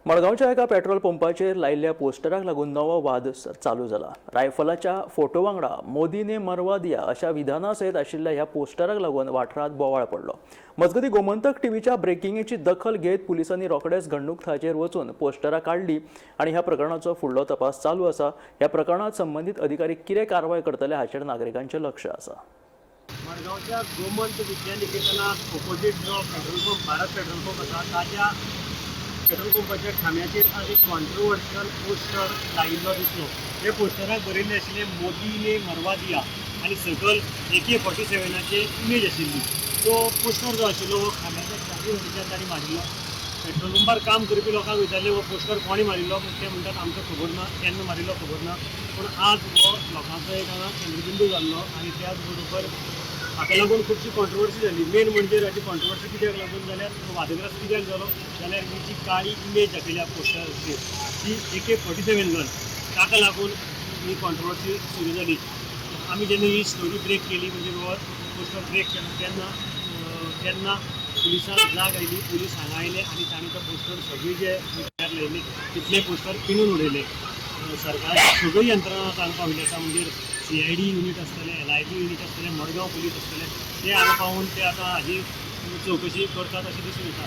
मडगांवच्या एका पेट्रोल पंपाचेर लायिल्ल्या पोस्टराक लागून नवो वाद चालू जाला. रायफलाच्या फोटो वांगडा मोदीने मरवा दिया अशा विधाना सयत आशिल्ल्या ह्या पोस्टराक लागून वाठारांत बोवाळ पडलो. मजगतीं, गोमंतक टीव्हीच्या ब्रेकिंगेची दखल घेत पुलिसांनी रोखडेच घडणूक थळाचेर वचून पोस्टरां काडली आनी ह्या प्रकरणाचो फुडलो तपास चालू आसा. ह्या प्रकरणात संबंदीत अधिकारी कितें कारवाय करतले हाचेर नागरिकांचें लक्ष आसा. मडगांवच्या गोमंत विद्यानिकेतनाक ओपोजीट जो petrol pump, Bharat petrol pump आसा, ताच्या पेट्रोल पंपाच्या खांब्याचेर आज एक कॉन्ट्रोवर्शियल पोस्टर लायिल्लो दिसलो. हे पोस्टराक बरयल्लें आशिल्लें, "मोदीने मरवा दिया" आनी सकयल एके 47चे इमेज आशिल्ली. तो पोस्टर जो आशिल्लो हो खांब्याच्या चारी वटेच्यान तांणी मारिल्लो. पेट्रोल पंपार काम करपी लोकांक विचारलें, हो पोस्टर कोणी मारिल्लो? ते म्हणटात, आमकां खबर ना, केन्ना मारिल्लो खबर ना. पूण आज हो लोकांचो एक हांगा केंद्रबिंदू जाल्लो आनी त्याच बरोबर हाका लागून खुबशी कॉन्ट्रोवर्सी जाली. मेन म्हणजे हाची कॉन्ट्रोवर्सी कित्याक लागून जाल्यार, वादग्रस्त कित्याक जालो जाल्यार, ही जी काळी इमेज दाखयल्या पोस्टराचेर ती एके 47 गन, ताका लागून ही कॉन्ट्रोवर्सी सुरू जाली. आमी जेन्ना ही स्टोरी ब्रेक केली, म्हणजे हो पोस्टर ब्रेक केलो तेन्ना पुलिसांक जाग आयली. पुलीस हांगा आयले आनी तांणी तो पोस्टर सगळी जे लायिल्ले तितले पोस्टर पिनून उडयले. सरकाराची सगळी यंत्रणा हांगा पाविल्ली आसा. म्हणजे सीआयडी युनीट आसतलें, एलआयबी युनीट आसतलें, मडगांव पुलीस आसतले, ते हांगा पावून ते आतां हाजी चवकशी करतात अशें दिसून येता.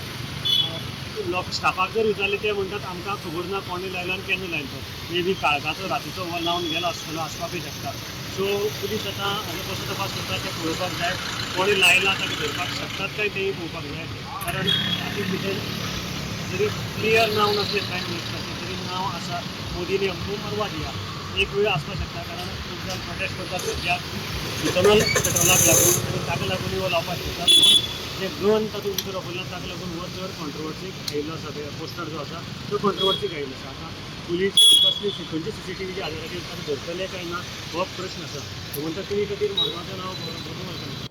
लोक स्टाफाक जर विचारलें, ते म्हणटात, आमकां खबर ना कोणें लायलो आनी केन्ना लायलो तो. मे बी काळखाचो रातीचो हो लावन गेलो आसतलो, आसपाकूय शकता. सो पुलीस आतां हाजो कसो तपास करतात तें पळोवपाक जाय. कोणें लायला ताका धरपाक शकतात काय तेंय पळोवपाक जाय, कारण हातूंत भितर जरी क्लियर नांव नासलें प्रायम मिनिस्टराचें, तरी नांव आसा, "मोदीने हमको मरवा दिया". एक वेळ आसपाक शकता, कारण खूब जाण प्रोटेस्ट करतात सद्या इथेनॉल पेट्रोलाक लागून आनी ताका लागून हो लावपाक शकता. पूण जे गन तातूंत भितर वापरला, ताका लागून हो चड कॉन्ट्रोवर्सीक आयिल्लो आसा. पोस्टर जो आसा तो कॉन्ट्रोवर्सीक आयिल्लो आसा. आतां पुलीस कसली, खंयच्या सीसीटीव्हीच्या आदाराचेर ताका धरतले काय ना, हो प्रश्न आसा. गोमंतक टीव्ही खातीर मडगांवचें नांव गौरव.